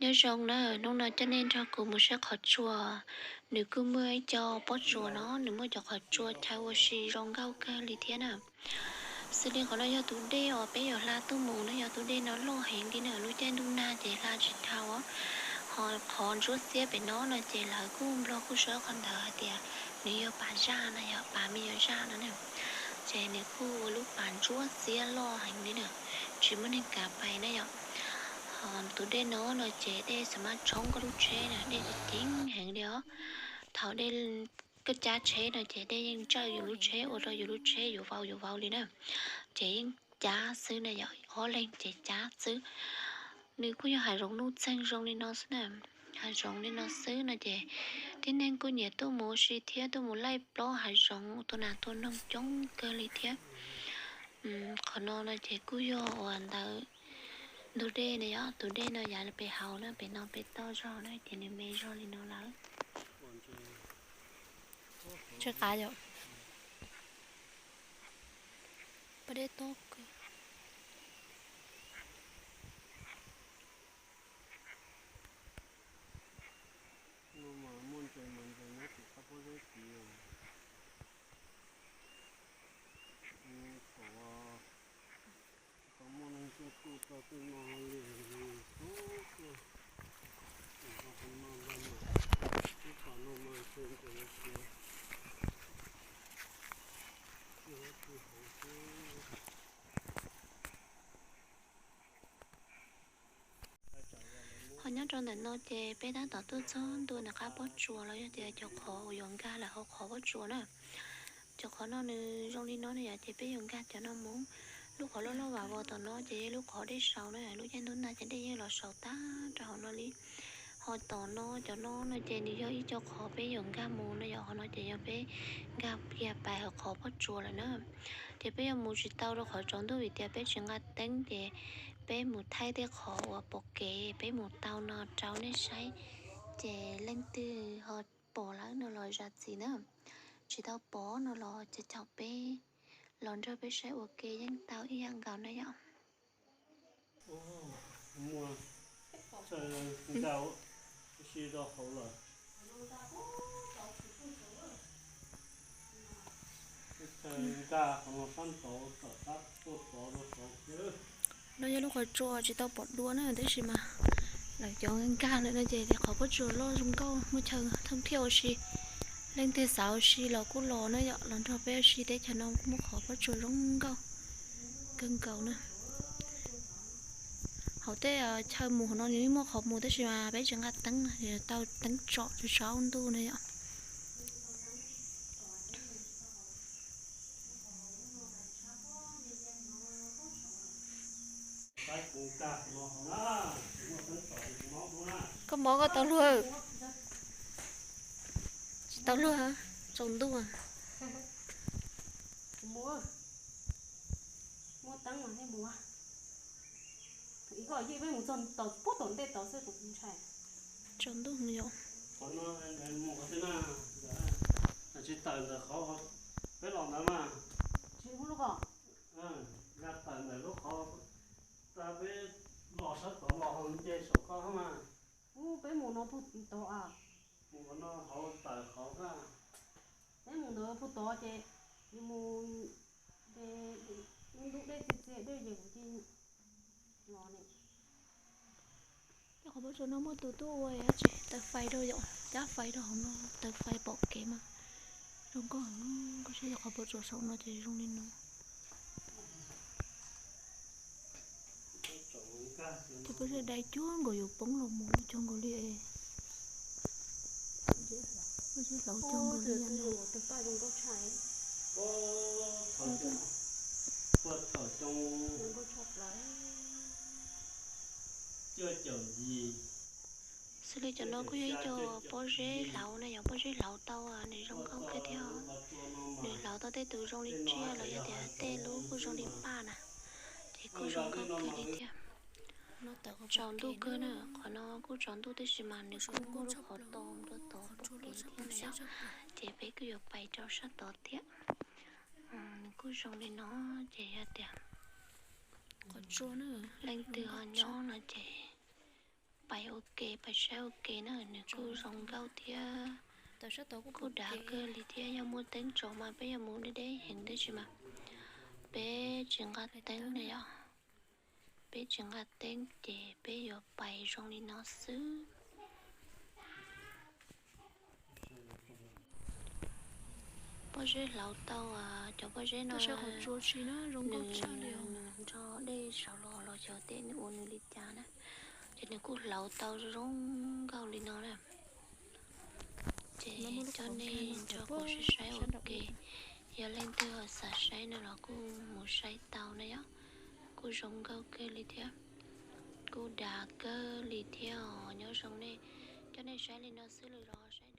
Nyob zoo na, hnub no coj nej nrog kuv mus saib qhov tsua. Nws kuj muaj ib co pob tsuas no, nws muaj cov qhov tsua chaw ua si zoo nkauj kawg li thiab na. Xws li qhov no yog tus dej uas peb yuav hla tuaj mus na, yog tus dej no loj heev li na, lub caij ntuj nag ces hla tsis dhau. Ho qhov ntsuab xiab pem no no ces lawv kuj nplog kuj saib qhov ntawd hais tias nws yog pas zaj na, yog pas me nyuam zaj no na. Ces nws kuj ua lub pas ntsuab xiab loj heev li na, tsis muaj neeg kav pais na yom. Ho tus dej no no ces dej xam maj tshoob koj lub tsheb na, dej ceev ceev heev li os. Thaum dej koj cab tsheb no ces dej yeej ntsawj yus lub tsheb ua rau yus lub tsheb yuav vau yuav vau li na. Ces yeej cab xwb na yom, ob leeg ces cab xwb. Nws kuj yog hav zoov nuj txeeg zoo li no xwb na. Hav zoov li no xwb no ces tib neeg kuj nyiam tuaj mus ua si thiab tuaj mus laij plaub hav zoov tua nas tua noog coob kawg li thiab. Qhov no no ces kuj yog uas ntawm ntug dej na yom, tus dej no yav pem hauv na, pem no pem toj zog na ces nws me zog li no lawm. Tsis qav yom. Pas dej tob kawg. No mas muaj ntses mas ntses nyob tim qab pob zeb tid. Thaum tau muaj neeg tuaj kuj tau tej no li, tub tuaj, tau qhov no ntag mas, ib qhov no mas xwb ntses ntses, tsis hauv xwb. Ho nyob rau ntawm no ces peb tab tom tuaj txog ntua ntawm qab pob tsuas los yog tias cov qhov uas yuav nkag lawm hauv qhov pob tsuas na. Cov qhov no nws zoo li no na yom, ces peb yuav nkag cov no mus. Lub qhov loj loj vam vos tom no ces yog lub qhov dej saud na, lub caij ntuj nag ces dej yeej los saud tag rau hauv no li. Ho tom no cov no no ces nws yog ib co qhov peb yuav nkag mus no yom, qhov no ces yog peb nkag kiag pais hauv qhov pob tsuas lawm na. Ces peb yuav mus tsis tau rau qhov tsaus ntuj vim tias peb tsis nqa teeb ces peb mus thaij tej qhov uas pom kev peb mus tau no rau nej saib. Ces leej twg ho pom lawm no los zam txim na, tsis tau pom no los caum caum peb los nrog peb saib ua ke yeej tau ib yam nkaus na yom. Muaj chaw nkag ua si rau hauv lawm. Chaw nkag qhov no sab nraud tom qab tuaj tod rau saud thiab. No yog lub qhov tsua tsis tau pom dua na tab sis mas lawv cov nkag lawm no ces qhov pob tsuas loj zoo nkauj muaj chaw thooj thiaj ua si. Leej twg xav ua si los kuj los na yom, los nrog peb ua si teb chaws no kuj muaj qhov pob tsuas zoo nkauj kawg nkaus na. Hauv tej chaw mus hauv no nws yeej muaj qhov mus tab sis mas peb tsis nqa teeb, tau teeb tsom tsaus ntuj na yom. Koj mov koj tau luag? Tsis tau luag, tsaus ntuj. Muaj teeb mas thiaj mus. Ib koj yeej peb mus txog tom pub tom ntej tod xwb kuv ntshai. Tsaus ntuj yom. Qhov no mus qhov twg na? Tsis tawm ntawm qhov peb los ntawd mas. Tsis hu lub ko. Nkag tawm ntawm lub qhov, peb los sab tod los nce saum ko mas. Ub, peb mus no puag tod a. Mus qhov no hauv tawm qhov ko. Peb mus ntawd puag tod ces yus mus, ntub dej txias txias dej ces kuv cia li los ne. Tej qhov pob tsuas no muaj tus tuaj ua dab tsi taws fais rau yom, cab fais rau hauv no taws fais pom kev mas zoo nkauj heev. Koj saib yog qhov pob tsuas saum no ces zoo li no. Ces peb sawv daws cuag nkaus yuav poob los mus cuag nkaus li. Peb sawv daws hlauv cuag nkaus li no. Xws li cov no kuj yog ib co pob zeb hlauv na, yog pob zeb hlauv tau nws zoo nkauj kawg thiab. Nws hlauv tau tej tus zoo li tsiaj los yog tias tej lub kuj zoo li paj na, ces kuj zoo nkauj kawg li thiab. Tsaus ntuj kawg na, qhov no kuj tsaus ntuj tab sis mas nws kuj muaj lub qhov to rau tod pom kev thiab na yom, ces peb kuj yuav pais rau sab tod thiab. Nws kuj zoo li no, ces yog tias leej twg ho nyob no ces pais ua Ua ke, pais saib ua ke na, nws kuj zoo nkauj thiab kuj dav kawg li thiab. Yog muaj teeb tso mas peb yuav mus deb deb heev, tab sis mas peb tsis nqa teeb na yom. Peb tsis nqa teeb ces peb yuav pais zoo li no xwb. Pob zeb hlauv tau, cov pob zeb no nws nrog dej saud los los xyov tej nws ua nws li cas na, ces nws kuj hlauv tau zoo nkauj li no na. Ces coj nej nrog kuv saib saib ua ke, yog leej twg ho xav saib no los kuj mus saib tau na yom. Kuj zoo nkauj kawg li thiab, kuj dav kawg li thiab os. Nyob zoo nej, coj nej saib li no xwb los saib.